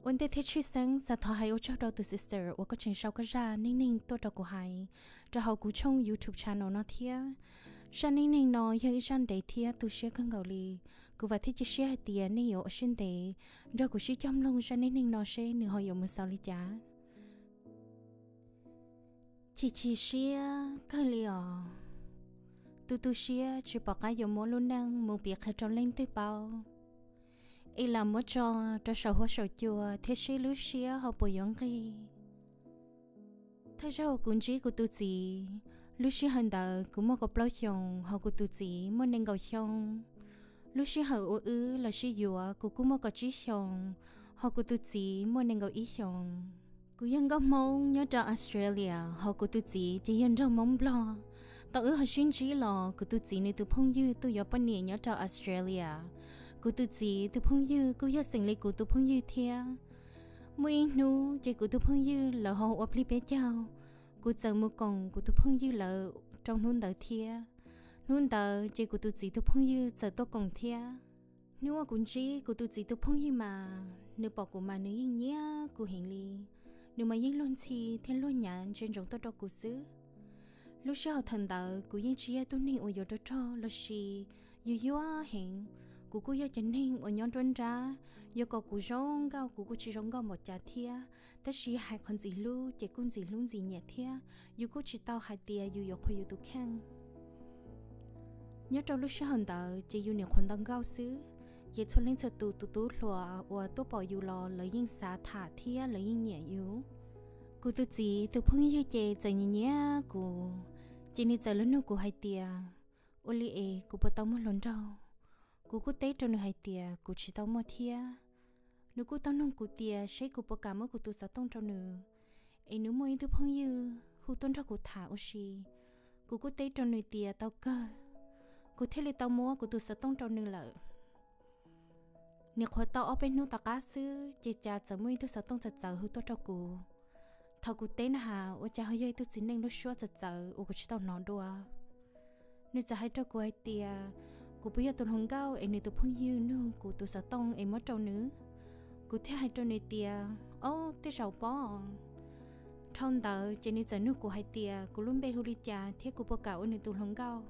Ua ntej thiab tshwj xeeb xav thov hais ua tsaug rau tus sister uas koj tseem sau koj zaj neej neeg tuaj rau kuv hais rau hauv kuv tshooj YouTube channel no thiab. Zaj neej neeg no yog ib zaj ntev thiab tu siab kawg nkaus li. Kuv vam thiab cia siab hais tias nej yuav ua siab ntev nrog kuv sib cog mloog zaj neej neeg no seb nws ho yuav mus xaus li cas. Chim chim siab kawg li os. Tu tu siab tsis pom qab yuav muab lub neej mus piav qhia rau leej twg paub, es lam muab tso rau saum huab saum cua thiab seb lub siab ho puas yuav nqig. Thawj zaug kuv ntsib kuv tus txiv, lub sij hawm ntawd kuv muaj kaum plaub xyoos, ho kuv tus txiv muaj nees nkaum xyoo. Lub sij hawm uas wb los sib yuav kuv kuj muaj kaum tsib xyoos, ho kuv tus txiv muaj nees nkaum ib xyoos. Kuv yog nkauj Hmoob nyob rau Australia, ho kuv tus txiv ces yog nraug Hmoob Nplog. Thaum wb ho sib ntsib los kuv tus txiv nws tus phooj ywg tuaj yuav poj niam nyob rau Australia. Kuv tus txiv tus phooj ywg kuj yog xeem li kuv tus phooj ywg thiab. Muaj ib hnub ces kuv tus phooj ywg lawv ho ua plig peb caug, kuv txawm mus koom kuv tus phooj ywg lawv rau hnub ntawd thiab. Hnub ntawd ces kuv tus txiv tus phooj ywg txawm tuaj koom thiab. Hnub uas kuv ntsib kuv tus txiv tus phooj ywg mas nws pom kuv mas nws yeej nyiam kuv heev li. Nws mas yeej luag ntxhi thiab luag nyav ntsia ntsoov tuaj rau kuv xwb. Lub sij hawm thaum ntawd kuv yeej tsis yog tus neeg uas yuav rog rog los sis yuag yuag heev. Kuv kuj yog cov neeg uas nyob nruab nrab, yuav kom kuv zoo nkauj kuv kuj tsis zoo nkauj npaum cas thiab, tab sis hais qhov ntxim hlub ces kuj ntxim hlub ntxim nyiam thiab, yus kuj tsis tau hais tias yus yuav qhuas yus tus kheej. Nyob rau lub sij hawm ntawd ces yus nyuam qhuav ntaus nkauj xwb, ces txhua leej txhua tus tus tub hluas uas tuaj pom yus los lawv yeej xav tham thiab lawv yeej nyiam yus. Kuv tus txiv tus phooj ywg ces txawm nyiam nyiam kuv, ces nws txawm los nug kuv hais tias, ua li es kuv puas tau muaj hluas nraug? Kuv kuj teb rau nws hais tias kuv tsis tau muaj thiab. Nws kuj tau nug kuv tias seb kuv puas kam muab kuv tus xov tooj rau nws, es nws muaj ib tug phooj ywg hu tuaj nrog kuv tham ua si. Kuv kuj teb rau nws tias tau kawg, kuv thiaj li tau muab kuv tus xov tooj rau nws lawm. Nyuam qhuav tau ob peb hnub tom qab xwb ces cas txawm muaj ib tug xov tooj txawv txawv hu tuaj rau kuv. Thaum kuv teb na has ua cas ho yog ib tug txiv neej lub suab txawv txawv uas kuv tsis tau hnov dua. Nws txawm hais rau kuv hais tias kuv puas yog tus hluas nkauj es nws tus phooj ywg nug kuv tus xov tooj es muab rau nws. Kuv thiaj hais rau nws tias, aub, tej zaum pob. Dhau ntawd ces nws txawm nug kuv hais tias kuv lub npe hu li cas thiab kuv puas kam ua nws tus hluas nkauj.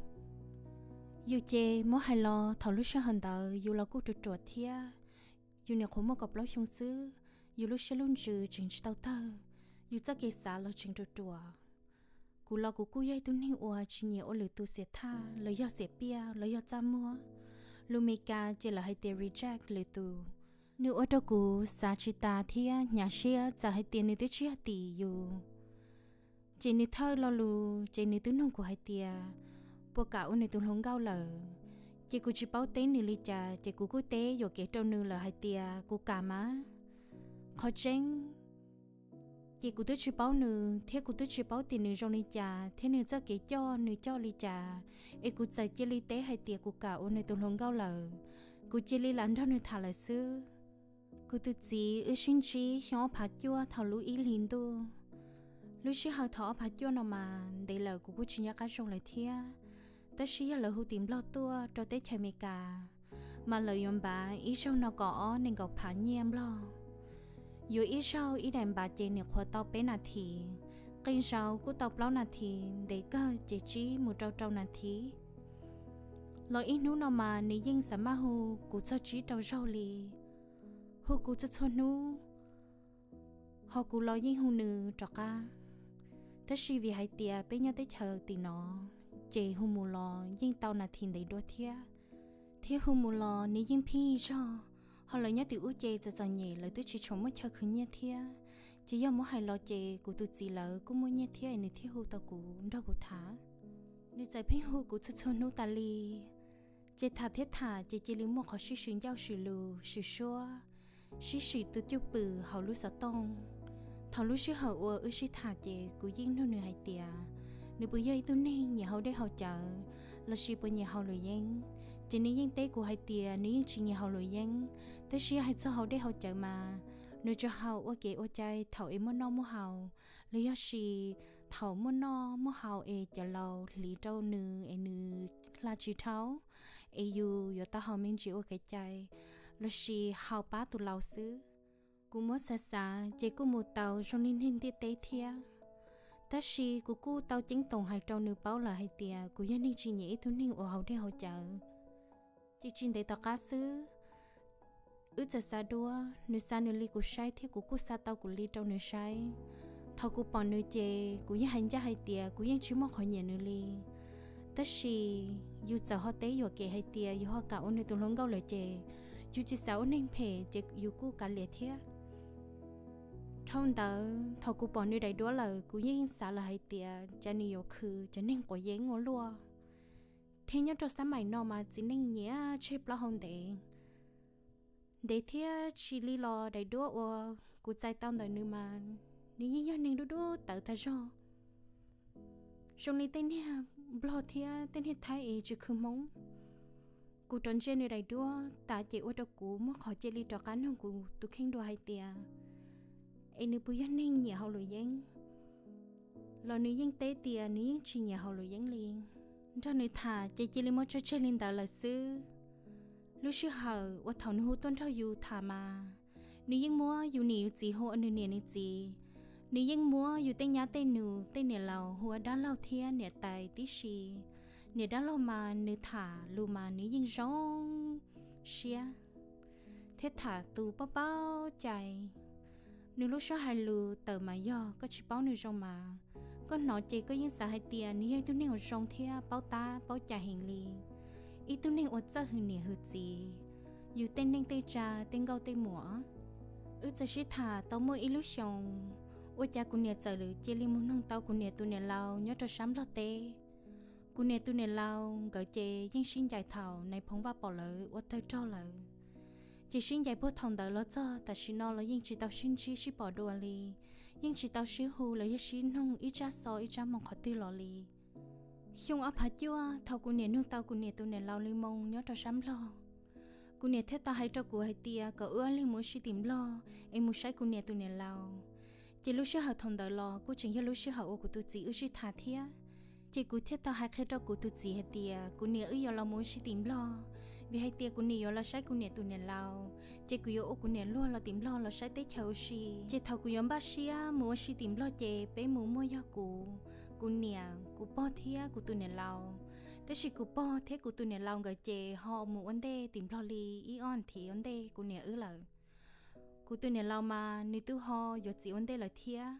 Yus ces muab hais los thaum lub sij hawm ntawd yus los kuj ruam ruam thiab. Yus nyuam qhuav muaj kaum plaub xyoo xwb, yus lub siab lub ntsws tseem tsis tau tawg, yus txoj kev xav los tseem ruam ruam. Kuv los kuv kuj yog ib tug neeg uas tsis nyiam ua lwm tus xiam thaj los yog xiam piaj los yog txaj muag. Lus Meskas ces lawv hais tias reject lwm tus. Nws ua rau kuv xav tsis tas thiab hnyav siab txawm hais tias nws twb tsis yog tim yus. Ces nws thawj lo lus ces nws twb nug kuv hais tias puas kam ua nws tus hluas nkauj lawm. Ces kuv tsis paub teb nws li cas ces kuv kuj teb yuam kev rau nws lawm hais tias kuv kam mas. Qhov tseeb ces kuv twb tsis paub nws thiab kuv twb tsis paub tias nws zoo li cas thiab nws txoj kev coj nws coj li cas, es kuv txawm cia li teb hais tias kuv kam ua nws tus hluas nkauj lawm. Kuv cia li lam nrog nws tham lawm xwb. Kuv tus txiv wb sib ntsib xyoo ob phav cuaj thaum lub ib hlis ntuj. Lub sij hawm thaum ob phav cuaj no mas ntev lawm kuv kuj tsis nco qab zoo lawm thiab. Tab sis yog lawv hu tim Nplog tuaj rau teb chaws Amelikas, mas lawv yuav npav ib zaug no kom ob nees nkaum phav nyiaj Nplog. Yuav ib zaug ib daim npav ces nyuam qhuav tau peb nas this, qee zaus kuj tau plaub nas this, ntev kawg ces tsib mus rau rau nas this. Los ib hnub no mas nws yeej xav maj hu kuv txog tsib rau zaug li, hu kuv txhua txhua hnub, ho kuv los yeej hu nws rov qab. Tab sis vim hais tias peb nyob teb chaws tim no, ces hu mus los yeej tau nas this ntev dua thiab, thiab hu mus los nws yeej pheej zog. Ho lawv nyob tim ub ces txom txom nyem lawv twb tsis tshua muaj chaw khwv nyiaj thiab. Ces yog muab hais los ces kuv tus txiv lawv kuj muaj nyiaj thiab es nws thiaj hu tau kuv nrog kuv tham. Nws txawm pheej hu kuv txhua txhua hnub tas li. Ces tham thiab tham ces cia li muaj qhov sib swm ncauj swm lus swm suab, sib swm tus cwj pwm hauv lub xov tooj. Thaum lub sij hawm uas wb sib tham ces kuv yeej nug nws hais tias nws puas yog ib tug neeg nyiam haus dej haus cawv lossis puas nyiam haus luam yeeb. Ces nws yeej teb kuv hais tias nws yeej tsis nyiam haus luam yeeb, tab sis hais txog haus dej haus cawv mas nws tsuas haus ua kev ua cai thaum es muaj noj muaj haus, los yog sis thaum muaj noj muaj haus es cov laus hliv rau nws es nws hla tsis dhau, es yus yuav tau haus me ntsis ua kev cai lossis haus pab tus laus xwb. Kuv muab xav xav ces kuj mus tau zoo li neeg ntiaj teb thiab. Tab sis kuv kuj tau ceeb toom hais rau nws paub lawm hais tias kuv yog neeg tsis nyiam ib tug neeg uas haus dej haus cawv. Ces tsis ntev tom qab xwb, wb txawm xav duab, nws xa nws li kuv saib thiab kuv kuj xa tau kuv li rau nws saib. Thaum kuv pom nws ces kuv yeej hais ncaj hais tias kuv yeej tsis muaj qhov nyiam nws li. Tab sis yus txawm ho teb yuam kev hais tias yus ho kam ua nws tus hluas nkauj lawm ces yus tsis xav ua neeg phem ces yus kuj kav liam thiab. Dhau ntawd thaum kuv pom nws daim duab lawm kuv yeej xav lawm hais tias cas nws yuav khwv cov neeg quav yeeb ua luaj. Thiab nyob rau xab maim no mas txiv neej nyiam tseg plaub hau ntev. Ntev thiab tsis li los daim duab uas kuv txais tau ntawm nws mas nws yeej yog neeg dub dub tawv tag zog, zoo li tej niag Nplog thiab tej niag Thaib es tsis khwv Hmoob. Kuv rov ntsia nws daim duab tas ces ua rau kuv muaj qhov cia li rov qab nug kuv tus kheej dua hais tias, es nws puas yog neeg nyiam haus luam yeeb los nws yeej teb tias nws yeej tsis nyiam haus luam yeeb li. Nrog nws tham ces cia li muab tso tseg li ntawd lawm xwb. Lub sij hawm uas thaum nws hu tuaj nrog yus tham mas nws yeej muab yus niam yus txiv hu ua nws niam nws txiv. Nws yeej muab yus tej nyab tej nus tej niam laus hu ua dab laug thiab niam tais tib si. Niam dab laug mas nws tham lus mas nws yeej zoo siab thiab tham tus paub paub cai. Nws lub suab hais lus tawm mas yog koj tsis paub nws zoo mas koj hnov ces koj yeej xav hais tias nws yog ib tug neeg uas zoo thiab paub tab paub cai heev li. Ib tug neeg uas txawj hwm niam hwm txiv yus tej neej tej tsa tej nkauj tej muam. Wb txawm sib tham tau muaj ib lub xyoos, ua cas kuv niam txawm cia li mus noog tau kuv niam tus niam laus nyob rau sab Nplog teb. Kuv niam tus niam laus nkawd ces yeej sib ncaim thaum nais phoo Vaj Pov lawv ua tawg rog lawm. Ces sib ncaim puag thaum ntawd los txog tam sim no los yeej tsis tau sib ntsib sib pom dua li, yeej tsis tau sib hu los yog sib noog ib tsab xov ib tsab moo qhov twg los li. Xyoo ob phav cuaj thaum kuv niam nug tau kuv niam tus niam laus li moo nyob rau sab Nplog, kuv niam thiaj tau hais rau kuv hais tias kom wb ib leeg mus ua si tim Nplog es mus saib kuv niam tus niam laus. Ces lub sij hawm thaum ntawd los kuj tseem yog lub sij hawm uas kuv tus txiv wb sib tham thiab. Ces kuv thiaj tau hais qhia rau kuv tus txiv hais tias kuv niam wb yuav los mus ua si tim Nplog, vim hais tias kuv niam yuav los saib kuv niam tus niam laus, ces kuv yuav ua kuv niam luag los tim Nplog los saib teb chaws ua si. Ces thaum kuv yuav npaj siab mus ua si tim Nplog ces peb mus muaj yog kuv, kuv niam, kuv pog thiab kuv tus niam laus. Tab sis kuv pog thiab kuv tus niam laus nkawd ces ho mus ua ntej tim Nplog li ib ob thiv ua ntej kuv niam wb lawm. Kuv tus niam laus mas nws twb ho yuav txiv ua ntej lawm thiab,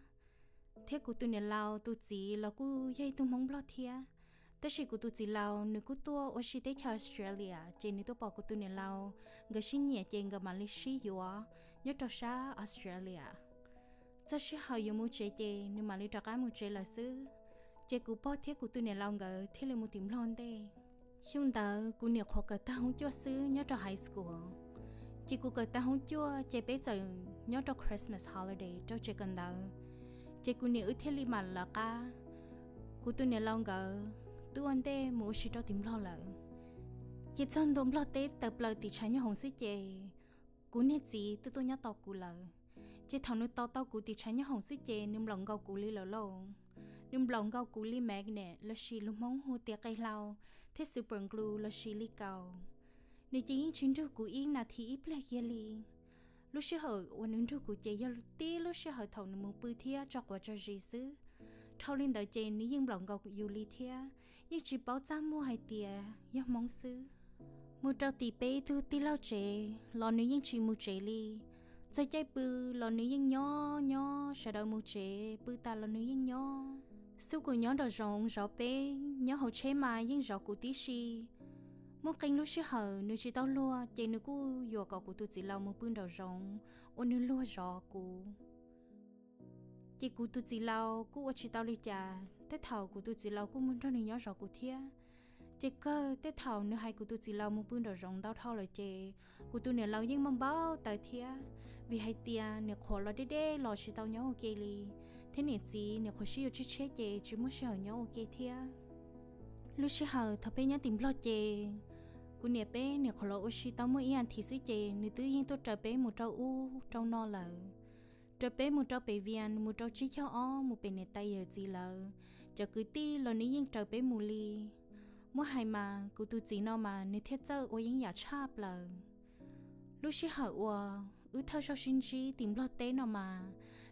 thiab kuv tus niam laus tus txiv los kuj yog ib tug Hmoob Nplog thiab. Tab sis kuv tus txiv laus nws kuj tuaj ua si teb chaws Australia, ces nws tuaj pom kuv tus niam laus nkawd sib nyiam ces nkawd mam li sib yuav nyob rau sab Australia. Txog sij hawm yuav mus tsev ces nws mam li rov qab mus tsev lawm xwb. Ces kuv pog thiab kuv tus niam laus nkawd thiaj li mus tim Nplog ntej. Xyoo ntawd kuv niam qhuav kawm tag hoob cuaj xwb nyob rau high school. Ces kuv kawm tag hoob cuaj ces peb txawm nyob rau Christmas holiday rau tsev kawm ntawv. Ces kuv niam wb thiaj li mam lawv qab, kuv tus niam laus nkawd twb ua ntej mus ua si rau tim Nplog lawm. Ces txog ntua Nplog teb tawm plaws tim tshav nyooj hoom xwb ces kuv niag txiv twb tuaj nyob tos kuv lawm. Ces thaum nws tos tau kuv tim tshav nyooj hoom xwb ces nws nplaum nkaus kuv li lawm lauj. Nws nplaum nkaus kuv li magnet lossis lus Hmoob hu tias qe hlau, thiab super glue lossis li kaus. Nws ces yeej tsis nrug kuv ib nas this ib pliag kiag li. Lub sij hawm uas nws nrug kuv ces yog tib lub sij hawm thaum nws mus pw thiab tso quav tso zis xwb. Dhau li ntawd ces nws yeej nplaum nkaus yus li thiab, yeej tsis paub txaj muag hais tias yog Hmoob xwb. Mus rau tim peb ib tug tij laug tsev los nws yeej tsis mus tsev li. Txog caij pw los nws yeej nyob nyob, sawv daws mus tsev pw tas los nws yeej nyob. Xub kuv nyob nraum zoov zov peb, nyob hauv tsheb mas yeej zov kuv tib si. Muaj qee lub sij hawm nws tsis tau luag ces nws kuj yuam kom kuv tus txiv laus mus pw nraum zoov ua nws luag zov kuv. Ces kuv tus txiv laus kuj ua tsis tau li cas, tej thaum kuv tus txiv laus kuj mus nrog nws nyob zov kuv thiab. Ces kawg tej thaum nws hais kuv tus txiv laus mus pw nraum zoov ntau dhau lawm ces kuv tus niam laus yeej muaj npau taws thiab, vim hais tias niam qhuav los deb deb los tsis tau nyob ua ke li, thiab niam txiv niam qhuav sib yuav tshiab tshiab ces tsis muaj sij hawm nyob ua ke thiab. Lub sij hawm thaum peb nyob tim Nplog ces kuv niam peb niam qhuav los ua si tau muaj ib as thiv xwb ces nws twb yeej tuaj raws peb mus rau ub rau no lawm. Raws peb mus rau pem Vias, mus rau Tsib Caug Ob, mus pem niam tais yawm txiv lawv, cov kwv tij los nws yeej raws peb mus li. Muab hais mas kuv tus txiv no mas nws thiaj txawj ua yeeb yam tshaj plaws. Lub sij hawm uas wb thawj zaug sib ntsib tim Nplog teb no mas,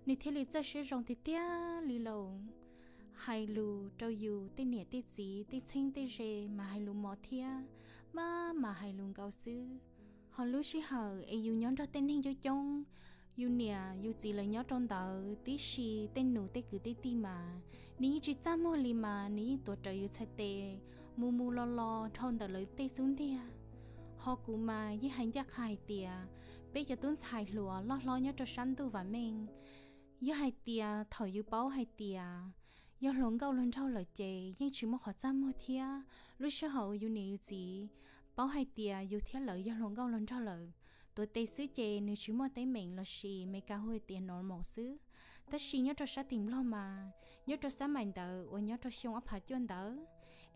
nws thiaj li txawj siab zoo tiag tiag li lauj. Hais lus rau yus tej niam tej txiv tej txheeb tej ze mas hais lus mos thiab, maj mam hais lus nkaus xwb. Ho lub sij hawm es yus nyob nrog tej neeg coob coob, yus niam yus txiv lawv nyob rau ntawd tib si, tej nus tej kwv tej tij mas nws yeej tsis txaj muag li mas nws yeej tuav rawv yus txhais tes mus mus los los dhau ntawm lawv tej xub ntiag. Ho kuv mas yeej hais ncaj qha hais tias peb cov tub ntxhais hluas loj hlob nyob rau sab ntuj vam meej, yog hais tias thaum yus paub hais tias yog hluas nkauj hluas nraug lawm ces yeej tsis muaj qhov txaj muag thiab. Lub sij hawm yus niam yus txiv paub hais tias yus thiab lawv yog hluas nkauj hluas nraug lawm, tuav tes xwb ces nws tsis muaj teeb meem lossis Meskas hu hais tias normal xwb. Tab sis nyob rau sab tim Nplog mas, nyob rau xab maim ntawd uas nyob rau xyoo ob phav cuaj ntawd,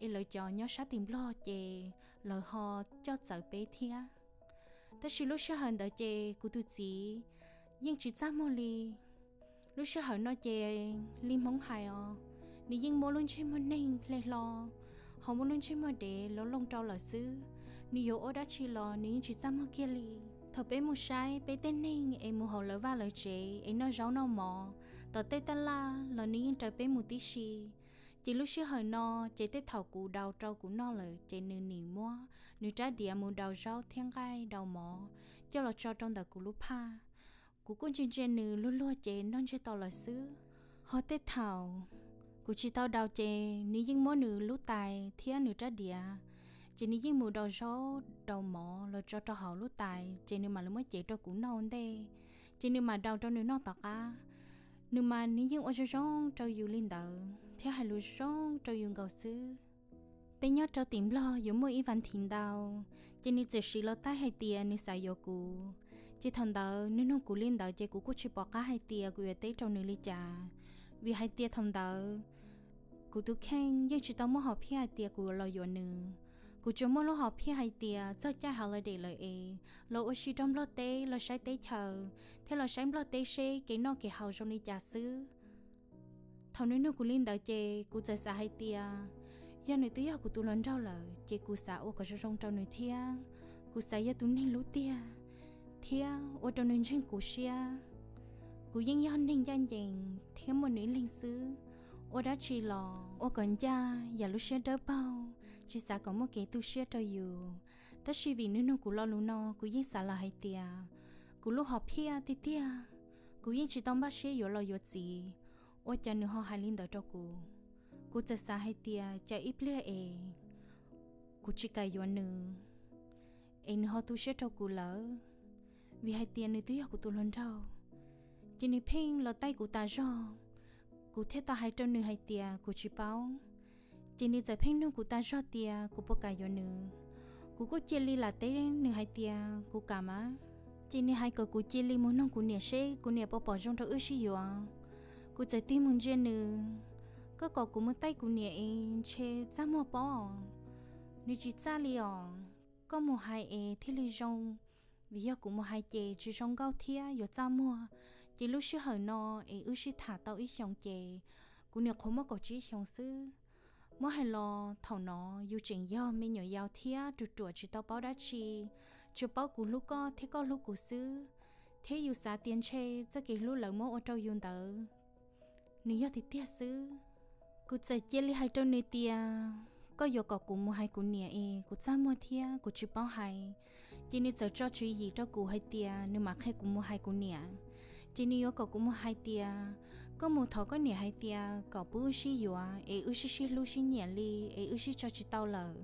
es lawv cov nyob sab tim Nplog ces lawv ho coj txawv peb thiab. Tab sis lub sij hawm ntawd ces kuv tus txiv yeej tsis txaj muag li. Lub sij hawm no ces li Hmoob hais os, nws yeej muab lub ntsej muag neeg hle hlo, ho muab lub ntsej muag dev los looj rau lawm xwb. Nws yuav ua dab tsi los nws yeej tsis txaj muag kiag li. Thaum peb mus saib peb tej neeg es mus hauv lawv vaj lawv tsev es noj zaub noj mov, tom tej taj laj los nws yeej raws peb mus tib si. Ces lub sij hawm no, ces tej thaum kuv daus rau kuv noj lawm ces nws nim muab nws rab diav mus daus zaub thiab nqaij daus mov coj los tso rau ntawm kuv lub phaj. Kuv kuj ntsia ntsia nws luag luag ces noj ntsiag to lawm xwb. Ho tej thaum kuv tsis tau daus ces nws yeej muab nws lub tais thiab nws rab diav, ces nws yeej mus daus zaub daus mov los tso rau hauv lub tais ces nws mam li muab cev rau kuv noj ua ntej, ces nws mam daus rau nws noj tom qab. Nws mas nws yeej ua zoo zoo rau yus li ntawd thiab hais lus zoo zoo rau yus nkaus xwb. Peb nyob rau tim Nplog yuav muaj ib vas thiv ntau, ces nws txawm siv los taij hais tias nws xav yuav kuv. Ces thaum ntawd nws nug kuv li ntawd ces kuv kuj tsis pom qab hais tias kuv yuav teb rau nws li cas, vim hais tias thaum ntawd kuv tus kheej yeej tsis tau muaj hom phiaj hais tias kuv los yuav nws. Kuv tsuas muaj lub hom phiaj hais tias txog caij holiday lawm es los ua si rau Nplog teb los saib teb chaws, thiab los saib Nplog teb seb kev noj kev haus zoo li cas xwb. Thaum nws nug kuv li ntawd ces kuv txawm xav hais tias yog nws twb yog kuv tus hluas nraug lawm ces kuv xav ua kom zoo zoo rau nws thiab. Kuv xav yog tus neeg hlub tiag thiab ua rau nws ntseeg kuv siab. Kuv yeej yog neeg ncaj ncees thiab muaj nws ib leeg xwb, ua dab tsi los ua kom ncaj yam lub siab dawb paug, tsis xav kom muaj kev tu siab rau yus. Tab sis vim nws nug kuv lo lus no kuv yeej xav lawm hais tias kuv lub hom phiaj tiag tiag, kuv yeej tsis tau npaj siab yuav los yuav txiv, ua cas nws ho hais li ntawd rau kuv. Kuv txawm xav hais tias cas ib pliag es kuv tsis kam yuav nws es nws ho tu siab rau kuv lawm, vim hais tias nws twb yog kuv tus hluas nraug. Ces nws pheej los taij kuv tas zog, kuv thiaj tau hais rau nws hais tias kuv tsis paub. Ces nws txawm pheej nug kuv tas zog tias kuv puas kam yuav nws. Kuv kuj cia li lam teb nws hais tias kuv kam mas. Ces nws hais kom kuv cia li mus nug kuv niam seb kuv niam puas pom zoo rau wb sib yuav. Kuv txawm tig mus ntsia nws, koj kom kuv mus taij kuv niam es ntshe txaj muag pob. Nws tsis txaj li os, koj mus hais es thiaj li zoo, vim yog kuv mus hais ces tsis zoo nkauj thiab yuav txaj muag. Ces lub sij hawm no es wb sib tham tau ib xyoos ces kuv niam qhuav muaj kaum tsib xyoos xwb. Muab hais los thaum no yus tseem yog me nyuam yaus thiab ruam ruam tsis tau paub dab tsi, tsuas paub kuv hlub koj thiab koj hlub kuv xwb, thiab yus xav tias ntshe txoj kev hlub lawv muab ua rau yus ntawd nws yog tiag tiag xwb. Kuv txawm cia li hais rau nws tias koj yuav kom kuv mus hais kuv niam es kuv txaj muag thiab kuv tsis paub hais. Ces nws txawm tso tswv yim rau kuv hais tias nws mam qhia kuv mus hais kuv niam. Ces nws yuav kom kuv mus hais tias koj mus thov koj niam hais tias kom pub wb sib yuav es wb sib sib hlub sib nyiam li es wb sib tso tsis tau lawm,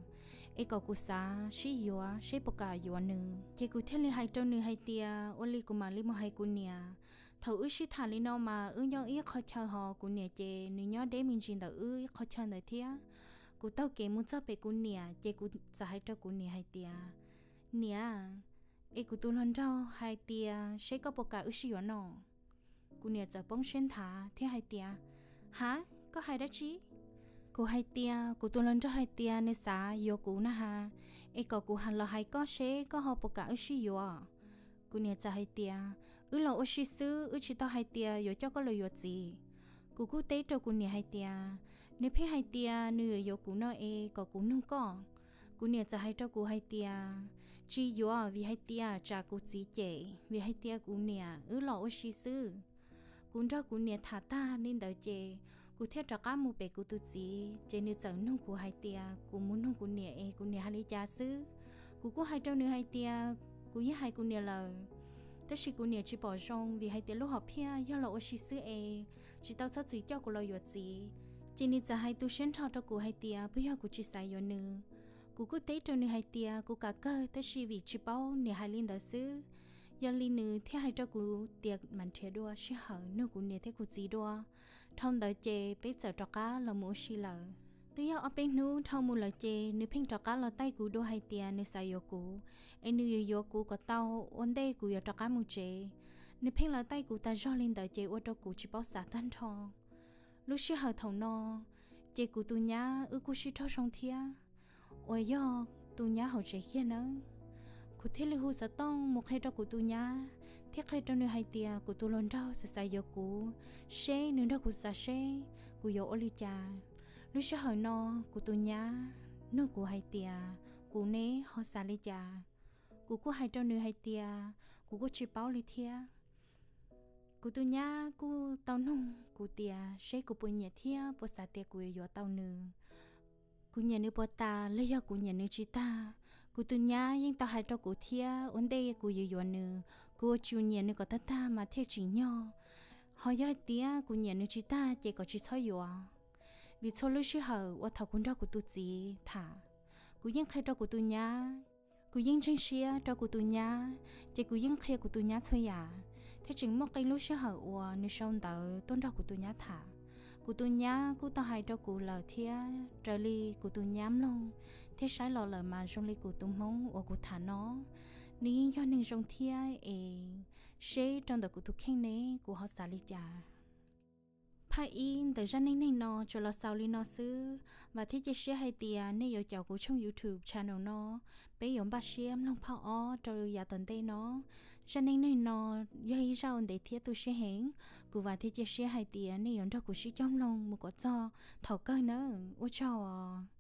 es kom kuv xav sib yuav seb puas kam yuav nws. Ces kuv thiaj li hais rau nws hais tias ua li kuv mam li mus hais kuv niam. Thaum wb sib tham li no mas wb nyob ib qho chaw ho kuv niam ces nws nyob deb me ntsis ntawm wb ib qho chaw ntawd thiab. Kuv taug kev mus txog pem kuv niam ces kuv txawm hais rau kuv niam hais tias niam, es kuv tus hluas nraug hais tias seb koj puas kam wb sib yuav no. Kuv niam txawm poob siab nthav thiab hais tias ha, koj hais dab tsi? Kuv hais tias kuv tus hluas nraug hais tias nws xav yuav kuv na ha, es kom kuv los hais koj seb koj ho puas kam wb sib yuav. Kuv niam txawm hais tias wb los ua si xwb, wb tsis tau hais tias yuav coj koj los yuav txiv. Kuv kuj teb rau kuv niam hais tias nws pheej hais tias nws yuav yuav kuv no es kom kuv nug koj. Kuv niam txawm hais rau kuv hais tias, tsis yuav, vim hais tias tsam kuv txiv cem, vim hais tias kuv niam wb los ua si xwb. Kuv nrog kuv niam tham tag li ntawd ces kuv thiaj rov qab mus pem kuv tus txiv, ces nws txawm nug kuv hais tias kuv mus nug kuv niam es kuv niam hais li cas xwb. Kuv kuj hais rau nws hais tias kuv yeej hais kuv niam lawm, tab sis kuv niam tsis pom zoo vim hais tias lub hom phiaj yog los ua si xwb es tsis tau txhob txwm coj kuv los yuav txiv. Ces nws txawm hais tu siab nrho rau kuv hais tias puas yog kuv tsis xav yuav nws. Kuv kuj teb rau nws hais tias kuv kam kawg tab sis vim tsis paub niam hais li ntawd xwb. Yog li nws thiaj hais rau kuv tias mam nrhiav dua sij hawm nug kuv niam thiab kuv txiv dua. Dhau ntawd ces peb txawm rov qab los mus ua si lawm. Twb yog ob peb hnub dhau mus lawm ces nws pheej rov qab los taij kuv dua hais tias nws xav yuav kuv, es nws yuav yuav kuv kom tau ua ntej kuv yuav rov qab mus tsev. Nws pheej los taij kuv tas zog li ntawd ces ua rau kuv tsis paub xav tag nrho. Lub sij hawm thaum no ces kuv tus nyab wb kuj sib raug zoo thiab, uas yog tus nyab hauv tsev kiag nawb. Kuv thiaj li hu xov tooj mus qhia rau kuv tus nyab thiab qhia rau nws hais tias kuv tus hluas nraug xav xav yuav kuv, seb nws nrog kuv xav seb kuv yuav ua li cas. Lub sij hawm no kuv tus nyab nug kuv hais tias kuv ne ho xav li cas. Kuv kuj hais rau nws hais tias kuv kuj tsis paub li thiab. Kuv tus nyab kuj tau nug kuv tias seb kuv puas nyiam thiab puas xav tias kuv yuav yuav tau nws. Kuv nyiam nws puas tas los yog kuv nyiam nws tsis tag? Kuv tus nyab yeej tau hais rau kuv thiab ua ntej kuv yuav yuav nws, kuv yuav tsum nyiam nws kom tag tag mas thiaj tsim nyog. Ho yog hais tias kuv nyiam nws tsis tag ces kom tsis txhob yuav. Vim txhua lub sij hawm uas thaum kuv nrog kuv tus txiv tham, kuv yeej qhia rau kuv tus nyab, kuv yeej ntseeg siab rau kuv tus nyab, ces kuv yeej qhia kuv tus nyab txhua yam, thiab tseem muaj qee lub sij hawm uas nws sau ntawv tuaj nrog kuv tus nyab tham. Kuv tus nyab kuj tau hais rau kuv lawm thiab raws li kuv tus nyab mloog thiab saib los lawm mas zoo li kuv tus hmoob uas kuv tham no, nws yeej yog neeg zoo thiab es seb rau ntawm kuv tus kheej ne kuv ho xav li cas. Phaj ib ntawm zaj neej neeg no tsuas los xaus li no xwb. Vam thiab cia siab hais tias nej yuav caum kuv tshooj YouTube channel no, peb yuav npaj siab mloog phaj ob rau yav tom ntej no. Zaj neej neeg no yog ib zaj uas ntev thiab tu siab heev. Kuv vam thiab cia siab hais tias nej yuav nrog kuv sib cog mloog mus kom txog thaum kawg nawb. Ua tsaug os.